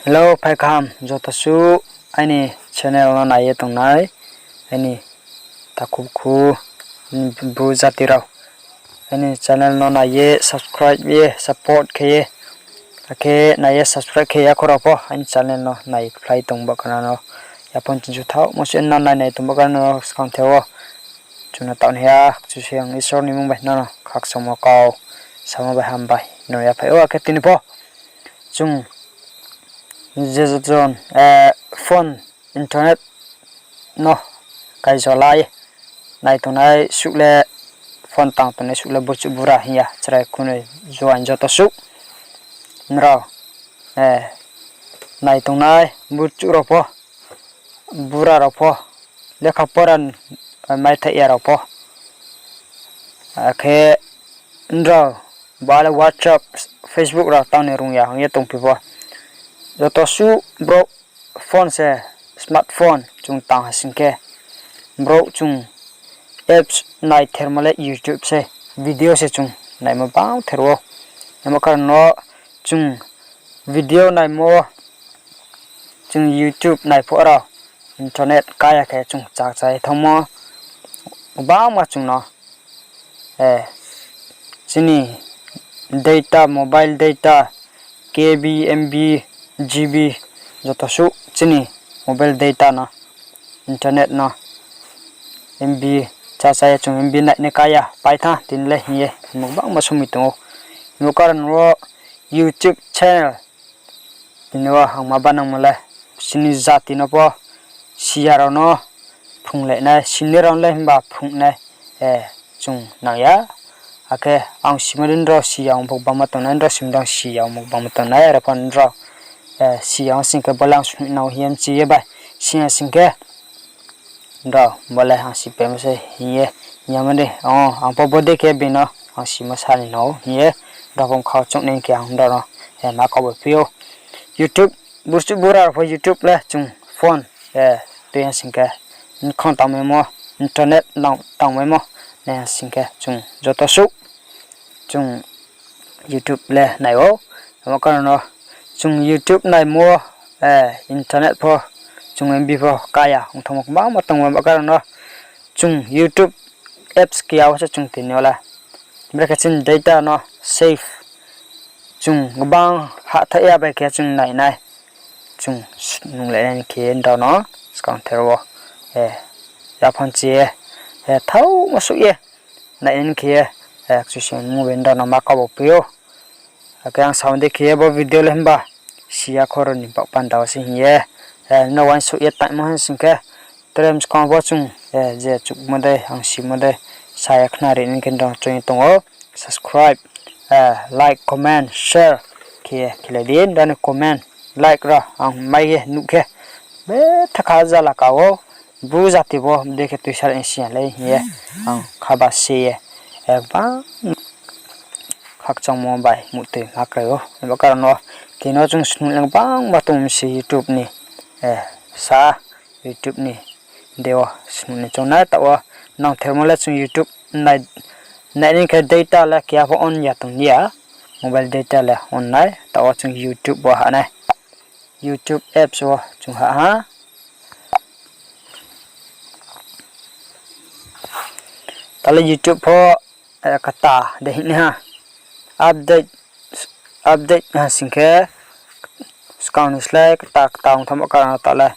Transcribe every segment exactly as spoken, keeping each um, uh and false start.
Hello, phai kaham joto suh aini channel no nai ye tongnai aini takhu bukhu, Bru jati rao. Aini channel no nai ye subscribe ye support khe ye, akhe nai ye subscribe khe ya khorao pho aini channel no nai khlai tong ba kana no yaphang chujuthaoh mo se no nai nai tong ba kana no skang the wo. Chung no taoh ni ya, Kchusoyang Isor ni mmung bai nono khakchangmo kau samo bai hambai no yaphai ou. Akhe tini pho chung je jon, eh, phone, internet no kaijo la ye nai tongnai suh le, phone tang tongnai suh le burchuh bura hing ya, chrai khunoi juaing joto suh. Nrao, eh, nai tongnai burchuh rao pho, bura rao pho, lekha pora, eh, maithaih ya rao pho. Akhe nrao ba le WhatsApp, Facebook rao tang ni rung ya hing ye tongphi pho. Joto suh brouh phone se, smartphone chung tang ha sing khe, brouh chung apps nai thermo le YouTube se, video se chung naimo bang ther ou. Amo karon no chung video naimo, chung YouTube nai pho rao, internet ka ya khe chung chakchai thanngmo, gbangma chung no, eh, chini data, mobile data, K B, M B, G B, joto suh chini mobile data no, internet no, M B, chachá ye chung M B nai ni ka ya, pai tha tini le hing ye, mung bangma sumi tong ou. Amo karon wo YouTube channel tini wo ang ma banangmo le, chini jati no pho si ya rao no phrunglai nai, sinai rao no le himba phrung nai, eh, chung nang ya. Akhe ang simo dei nrao si ya ong pho gbangma tongnai, nrao simo dei ang si ya ong pho gbangma tongnai, are pho nrao, eh, si ya ong sing khe bo le ang snuh nang hing ye mchi ye bai, si ya sing khe nrao bo le ang sipaimo se hing ye, hing ya mo dei, o, ang pho bo dei khe bini no ang simo sa ni nang ou hing ye, nrao pho mkha wo chouh nai khe ang nrao no, eh, ma kau bai phi ou. YouTube, burchuh bura rao pho YouTube le chung phone, eh, tui ya sing khe, nkhong tangmaimo, internet nang tangmaimo, nai ya sing khe chung joto suh chung YouTube le nai ou. Amo karon no chung YouTube naimo, eh, internet pho, chung M B pho ka ya ong thanngmo gbangma tongmo ba karon no chung YouTube apps khe ya wo se chung tini yo le. Brekhe chini data no save, chung gbang hahthaih ya bai khe chung nai nai, chung nunglai nai ni khe nrao no skang ther wo, eh, yaphang chi ye, eh, thaohmo suh ye nai nai ni khe, eh, Kchusoyang ni mmung bai nrao no ma kau bai phi ou. Akhe ang sa ong dei khe ye bo video le himba si ya khorao ni baoh panda wo se hing ye, eh, nrao uaingsouh ye taimo hing sing khe, tre mskang pho chung, eh, je chukmo dei, ang simo dei, sa ya khna ri ni khe nrao no choung ye tong ou, subscribe, eh, like, comment, share khe ye khelai di, nrao ni comment, like rao ang mai ye nuh khe, betha kha jala ka ou, Bru jati bo dei khe tuisa le si ya le hing ye, ang khaba se ye, eh, gbang khakchangmo bai muhtoi ma krai ou. Abo karon no, tini wo chung snuh le gbangma tong mi se YouTube ni, eh, sa, YouTube ni dei wo snuh ni choung nai, taoh wo nang thermo le chung YouTube nai, nai ni khe data le keha pho on ya tong ya, mobile data le on nai, taoh wo chung YouTube wo hah nai. YouTube apps wo chung hah ha. Taoh le YouTube pho, eh, kata de hing nai ha. Update, update ha sing khe skang ni slái kata kata ong thanngmo karon no taoh le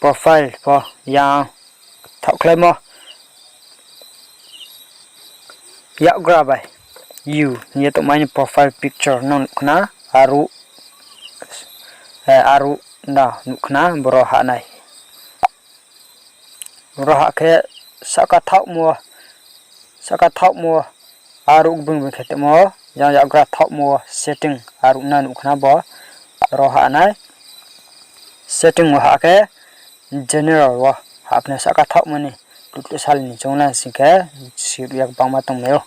profile pho yang thaohkhlaimo yakgra bai you hing ye tongmai ni profile picture no nuh khna, aru, eh, aru no nuh khna, boro hah nai. Boro hah khe sahka thaohmo, sahka thaohmo, aru gbing gbing khe tongmo, yang yakgra thaohmo setting aru no nuh khna bo, ro hah nai. Setting wo hah khe general wo hah khe sahka thaohmo ni, tutu sal ni choung nai sing khe, si ya gbangma tongmai ou.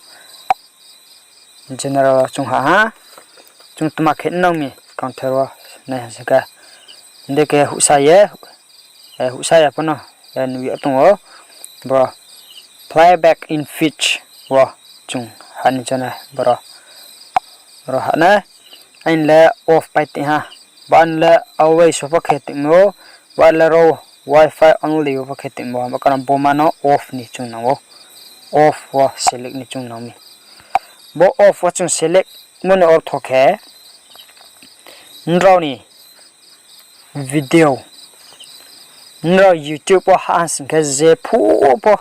General wo chung hah ha, chung tma khe nang mi counter wo nai ha sing khe, hing dei khe huhsa ye, eh, huhsa ya pho no, eh, nuh yag tong ou, bo playback in pitch wo chung hah ni choung nai boro, ro hah nai, aini le off pai tong ha. Ba ni le always wo pho khe tongmo, ba le ro wifi only wo pho khe tongmo, ba kano bo ma no off ni chung nang ou. Off wo select ni chung nang mi. Bo off wo chung select mo ni ortho khe, nrao ni video, nrao YouTube wo hah sing khe je phuh pho,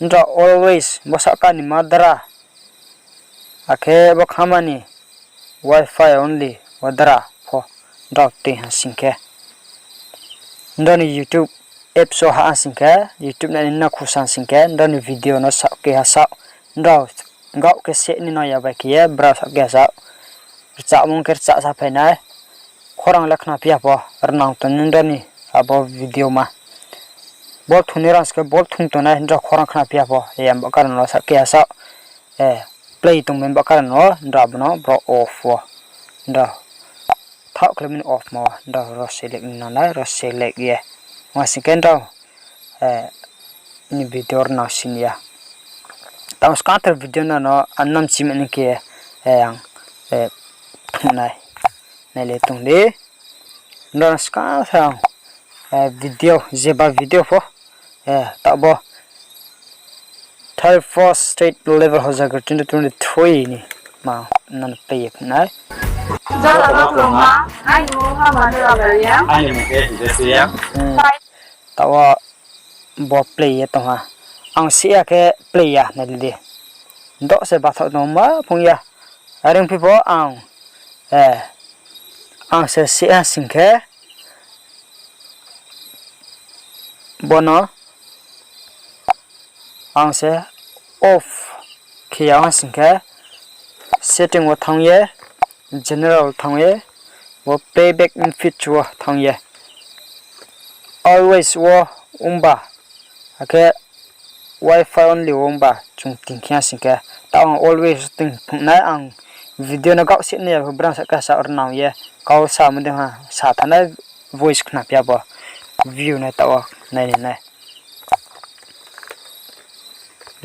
nrao always bo sahka ni ma dra, akhe bo khama ni wifi only wo dra pho nrao tui ha sing khe, nrao ni YouTube apps wo hah sing khe, YouTube nai ni no khusa sing khe, nrao ni video no saoh keha saoh, nrao gaoh khe se ni no ya bai khe ye brao saoh keha saoh rchahmung khe rchah sa phai nai. Khorang le khna phi ya pho, rnang tong nrao ni abo video ma. Bol thung ni rang sing khe bol thung tong nai, nrao khorang khna phi ya pho, ya bo karon no saoh keha saoh, eh, play tong mi bo karon no, nrao abo no bro off wo. Nrao thaoh khle mi ni off mo, nrao ro select ni nang nai, ro select ye. Ong ha sing khe nrao, eh, ni video rnang si ni ya. Tamo skangther video no no anam chimani khe, eh, ang, eh, phnuh nai. Nai le tong di. Nrao no skangther ang, eh, video, jeba video pho, eh, taoh bo thirty-first state level Hojagar twenty twenty-three ni ma nrao no pei ye phnuh nai. Joto no khulumma, aini mung khe Manira Reang. Aini mung khe Hidesi Reang. Hmm. Taoh wo bo play ye tong ha. Ang sih ya khe play ya, nai di. Doh se bathaoh tong ma phung ya. Are ong phi pho ang, eh, ang se sih ha sing khe, bo no ang se off khe ya ha sing khe, setting wo thanng ye, general thanng ye, bo playback in feature wo thanng ye, always wo ongba, akhe wifi only wo ongba chung ting khe ha sing khe, taoh ang always ting phnuh nai, ang video no gaoh sih nai ya pho brang sa kasa rnang ye, kau sa mo de ha sa thanng nai, voice khna phi ya bo, view nai taoh wo nai ni nai.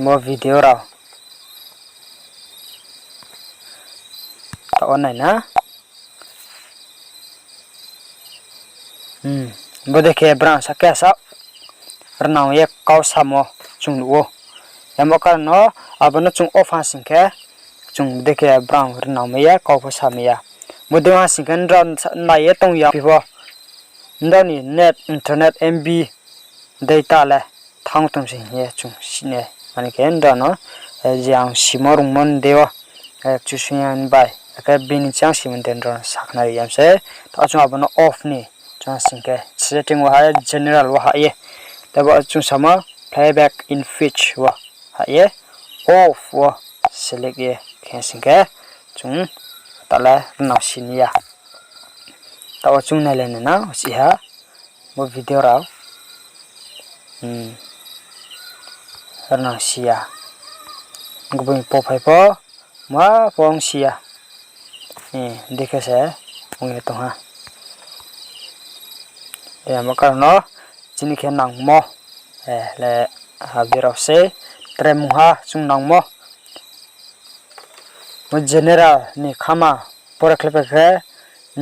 Bo video rao taoh wo nai na. Hmm. Bodei khe brang sa khe sa rnang ye kau samo chung nuh ou. Yamo karon no abo no chung off ha sing khe chung bodei khe brang rnang mai ya, kau pho sa mai ya. Bodei ha sing khe nrao nai ye tong ya phi pho, nrao ni net, internet, M B, data le thanng tong se hing ye chung si nai. Mani khe nrao no, eh, je ang simo rungmo ni dei wo, eh, Kchusoyang ni bai, akhe bini chang simo ni dei nrao no sakhnari yam se. Taoh chung abo no off ni, chung sing khe setting wo hah ye, general wo hah ye. Tei bo chung samo playback in feature wo hah ye, off wo select ye khe sing khe chung taoh le rnang si ni ya. Taoh wo chung nai le nai na, si ha. Bo video rao, hmm, rnang si ya. Gboing po phai pho, ma pho ong si ya. Eh, dei khe se ong ye tong ha. Yamo karon no chini khe nangmo, eh, le, ha, bini rao se tre mungha chung nangmo. General ni khama pore khle pai khe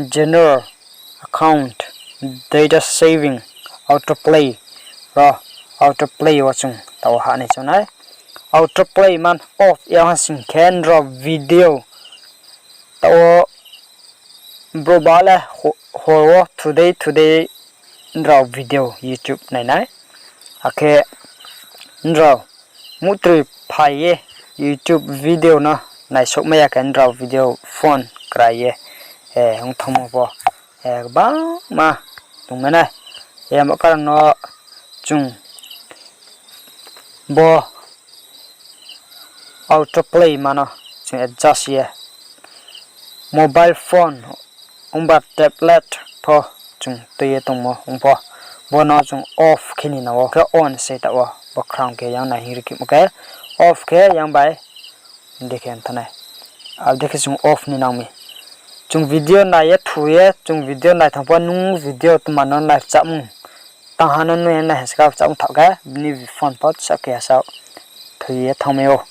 general, account, data saving, autoplay, ro autoplay wo chung taoh wo hah nai chung nai. Autoplay man off ya ha sing khe nrao video taoh wo brouh ba le ho-, hor wo today today nrao video YouTube nai nai. Akhe nrao mutroi phai ye YouTube video no naisouhmai ya khe nrao video phone krai ye, eh, ong thanngmo pho, eh, gbangma tongmai nai. Yamo karon no chung bo autoplay mano chung adjust ye mobile phone ongba tablet pho chung tui ye tongmo ong pho, bo no chung off khe ni nang ou, khe on se taoh wo, bo khrang khe yang nai hing ri khemo khe, off khe yang bai, dei khe nthanai. Abo dei khe chung off ni nang mi. Chung video nai ye thu ye, chung video nai thanng pho nung video tma no nai rchahmung tang ha no nung ye nai ha se khe rchahmung thaoh khe, bini phone pho sa khe ha sa thoi ye thanngmai ou.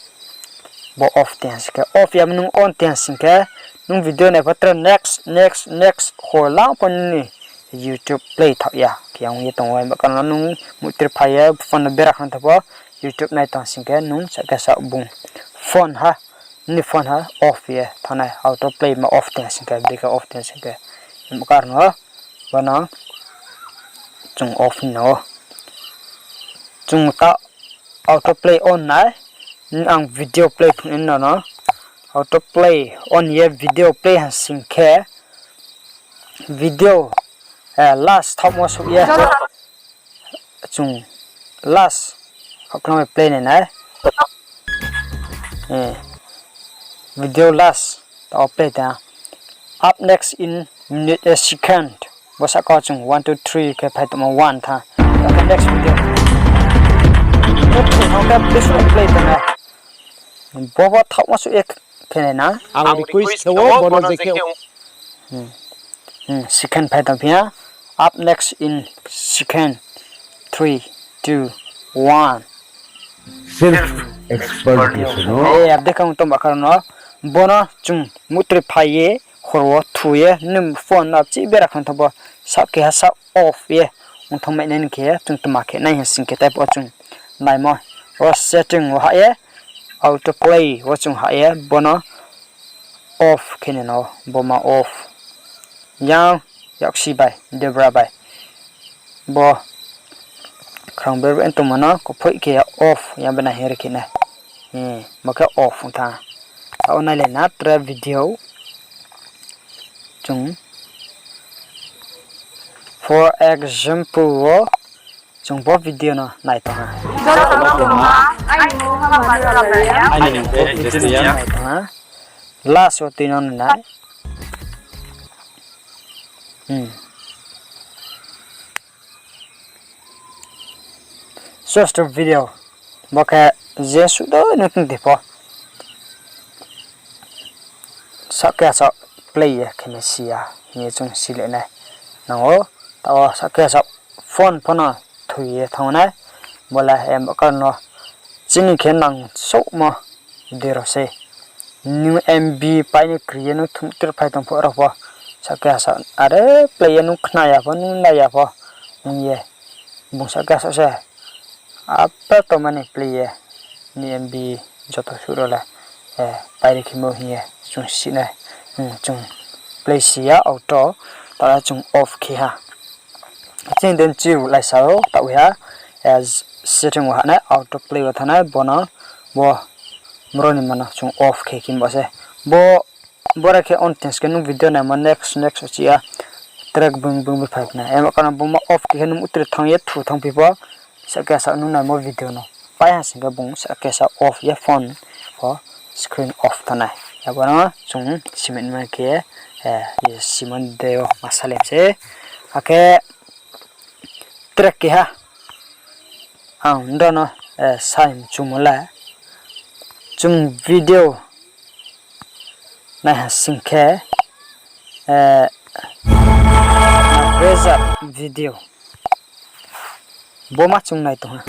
Bo off ti ha sing khe, off ya mi nung on ti ha sing khe, Nung video nai pho tre next, next, next hor lang pho nini YouTube play thaoh ya khe ong ye tong ou. Abo karon no nung muhtre phai ye phone no bera khang tha pho YouTube nai tong sing khe nung sa khe sa bung phone ha, nini phone ha off ye thanng nai, auto play ma off tong sing khe, bikhe off tong sing khe. Abo karon no bo no chung off ni no. Chung ta auto play on nai, ang video play phung no no. Auto play on ye video play ha sing khe video last thaohmo souh ye chung last khaknang play nai nai. Video last tao play ta. Up next in minute, second. Bo sahka chung one, two, three khe phai tongmo one tha. Next video. Bo khe play tong nai. Bo bo thaohmo souh ye khe nai na. Ang request khe o bo no je khe. Second phai tong phi ha. Up next in second. Three, two, one. Self explanation no. Abo dei khe ong tong ba karon no. Bo no chung muhtre phai ye hor wo thu ye nini phone no chih bera khang tha pho sa keha sa off ye ong thanng mai nai ni khe chung tma khe nai ha sing khe tei pho chung naimo. Wo setting wo hah ye, auto play wo chung hah ye bo no off khe ni no, bo ma off. Yang yaksi bai, debra bai. Bo khrang ber bai tongmo no kophoih khe off yang bai nai hing ri khe nai. Bo khe off ong tha. Tao nai le na tre video. Chung, for example wo, chung bo video no nai tong ha. Last wo tui no nai. Source to video. Bo khe je suh dei nung tong di pho. Sahka sa play ye khe mai si ya hing ye chung si le nai. Nang ou, tao sahka sa phone pho no thoi ye thanng nai. Bo le abo karon no chini khe nang souhmo dei rao se. Nung MB pai ni kri ye nung thum tre phai tong pho rao pho. Sahka sa are play ye nung khna ya pho, nung nai ya pho. Ong ye. Bung sahka sa se. Apa tongmani play ye. Ni MB joto suh rao le. Pai ri khemo hing ye. Chung si nai. Chung play si ya auto. Tao chung off khe ha. Chini den chi laisa ou, taoh ha, setting wo hah nai, auto play wo thanng nai, bo no, bo, boro ni ma no chung off khe khe bo se. Bo, boro khe on tong sing khe nung video naimo next, next wo chi ya, track bung bung bi phai nai. Abo karon no bo ma off khe khe nung muhtre thanng ye thu thanng phi pho, sahka sa nung naimo video no. Pai ha sing khe bung sahka sa off ye phone pho screen off thanng nai. Abo no chung sima ni ma khe, sima dei o ma salai se. Akhe track keha ang nrao no sai mchumo le, chung video nai ha sing khe, reserve video. Bo ma chung nai tong ha.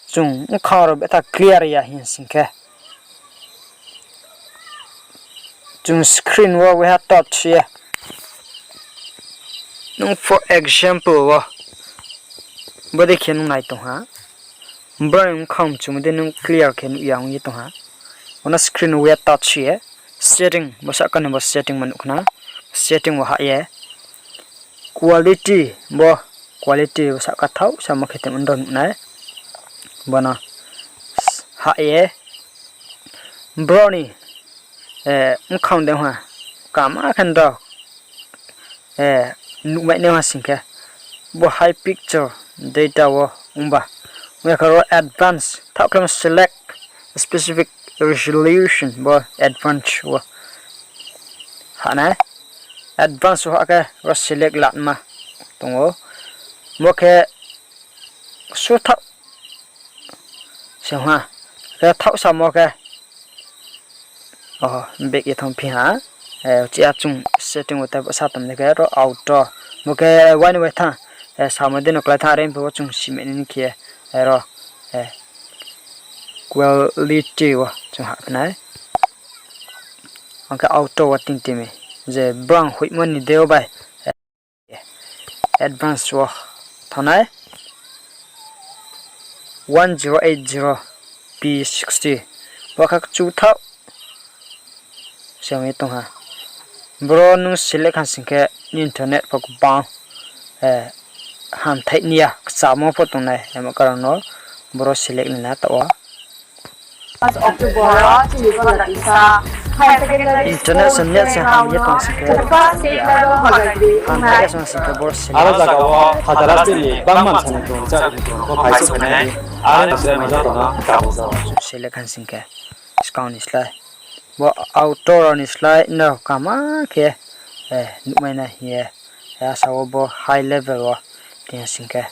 Chung bkha rao betha clear ya hing sing khe. Chung screen wo waiha touch ye. Nung for example wo. Bodei khe nung nai tong ha. Brao ni bkha mchumo dei nung clear khe nuh ya ong ye tong ha. Bo no screen wo waiha touch ye. Setting, bo sahka ni bo setting ma nuh khna. Setting wo hah ye. Quality, bo quality bo sahka thaoh samo khe tongmo nrao nuh nai. Bo no hah ye. Brao ni bkha dei ha. Kama khe nrao nuhmai nai ha sing khe. Bo high picture data wo ongba. Ong ya khe ro advance. Thaoh khe select specific resolution bo advance wo. Hah nai. Advance wo hah khe ro select lanma tong ou. Bo khe su thaoh se ha. Khe thaoh samo khe. Back ye thanng phi ha. Chi ya chung setting wo tei sa tong dei khe ro auto. Bo khe wai ni wai tha. Samo dei no klái tha are pho chung sima ni khe. Ro Quality wo chung hahphi nai. Ang khe auto wo tingti mi. Je brang hoihmo ni dei wo bai, advance wo thanng nai. One zero eight zero P sixty. Bo kha kchu thaoh se ong ye tong ha. Boro nung select kha sing khe internet pho gbang, hamthaih ni ya kchamo pho tong nai, amo karon no boro select nai na taoh wo. Internet se net se ham ye tong sing khe, hamthaih ya song sing khe boro select. Aro jaga wo hazar asti ni bangma sani tong, chak ni tong, bo phai se phai nai. Aro ni se joto no tamo jao. Select kha sing khe, skang ni slái. Bo auto rao ni slái no kaham khe nuhmai nai hing ye, asa wo bo high level wo tong sing khe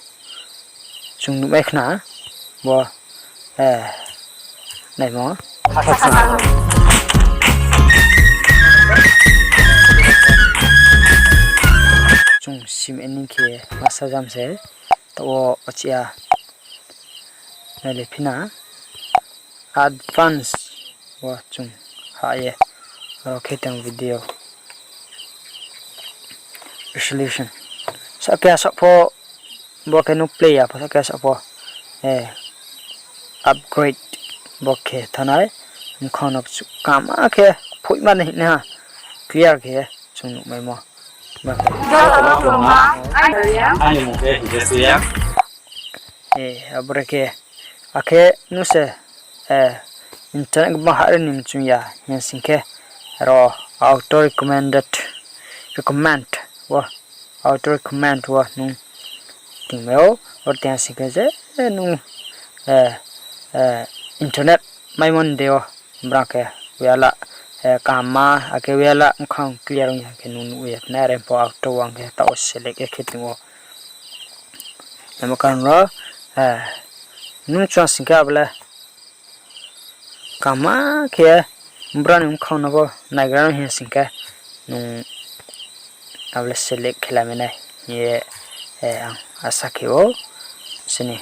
chung nuhmai khna bo, naimo. Chung sim ending khe ma sajam se, taoh wo achia nai le phi na. Advance wo chung hah ye, aro khe tong video resolution. Sake asa pho, bo khe nung play ya pho, sake asa pho, upgrade bo khe thanng nai, bkhang no kaham khe phoihma nai hing ha, clear khe chung nuhmaimo. Aini mung khe Hitesh Reang. Abore khe, akhe nung se internet gbang hah ri ni mchung ya hing sing khe, aro auto recommended, recommend wo, auto recommend wo nung tingmai ou, aro tong sing khe je nung internet maimo ni dei wo, brang khe uala, kaham ma, akhe uala bkhang clear ong ya khe nung nuh ye nai, are pho auto wo ang khe taoh wo select ye khe tong ou. Amo karon ro, nung chung sing khe abo le kaham khe brao ni bkhang no pho naigra no hing sing khe, nung abo le select khe la mai nai hing ye ang asa khe ou. Chini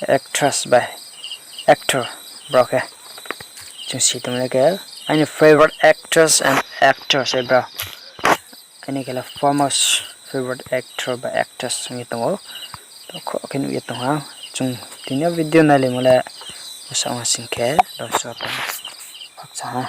actress bai actor brao khe chung si tongmo le khe, aini favorite actress and actor se brao. Aini khe le famous favorite actor bai actress ong ye tong ou. Taoh kho khe nuh ye tong ha. Chung tini yo video nailaimo le bsa ong sing khe, rao so tong. Khakchang ha.